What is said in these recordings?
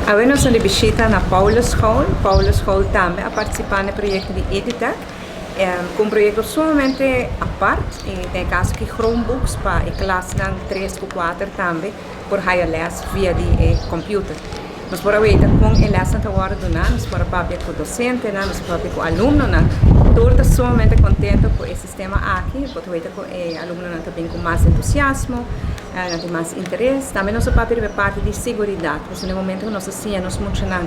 Awe nos ta di bishita na Paulusschool. Paulusschool tambe a partisipá na e proyekto di Editech, ku un proyekto sumamente apart, i den e kaso aki Chromebooks pa e klasnan tres ku kuater tambe por haya lès via di e kòmpiuter. Nos por a weta kon e lèsnan ta wòrdu duná, nos por a papia ku dosentenan, nos por a papia ku alumnonan. Tur ta sumamente kontento ku e sistema aki, bo ta weta ku e alumnonan ta bin ku mas entusiasmo, Nan tin mas interes. Tambe nos a papia riba e parti di siguridat, pasobra na e momento ku nos a siña nos muchanan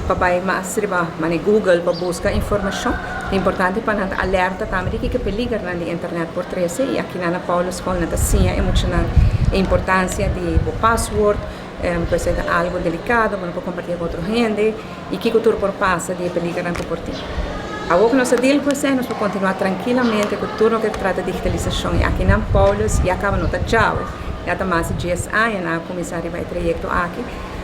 pa bai mas riba manera Google pa buska informashon, ta importante pa nan ta alerta tambe di kiko peligernan di internet por trese i akinan na Paulusschool nan ta siña e muchanan e importansia di bo paswoord, ku esei ta algu delikado ku no por kompartí ku otro hende. I kiko tur por pasa di e peligernan ku por tin? Awor ku nos a deal ku esei, nos por kontinuá trankilamente ku tur loke ta trata digitalisashon. I akinan Paulus ya kaba no ta djawe, ya ta mas di dies aña nan a kuminsá riba e trayekto aki.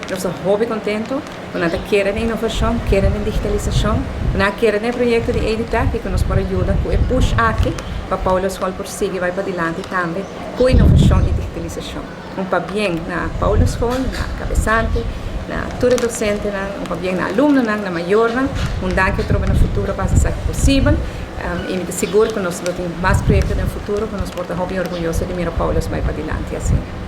Nos ta hopi kontentu ku nan ta kere den inovashon, kere den digitalisashon, ku nan a kere den e proyekto di Editech i ku nos por a yuda ku e push aki pa Paulusschool por sigui bai padilanti tambe ku inovashon i digitalisashon. Un pabien na Paulusschool, na kabesante, na tur e dosentenan, un pabien na alumnonan, na mayornan. Un danki atrobe na futuro pa hasi esaki posibel i mi ta sigur ku nos lo tin mas proyekto den futuro ku nos por ta hopi orguyoso di mira Paulus bai padilanti asina.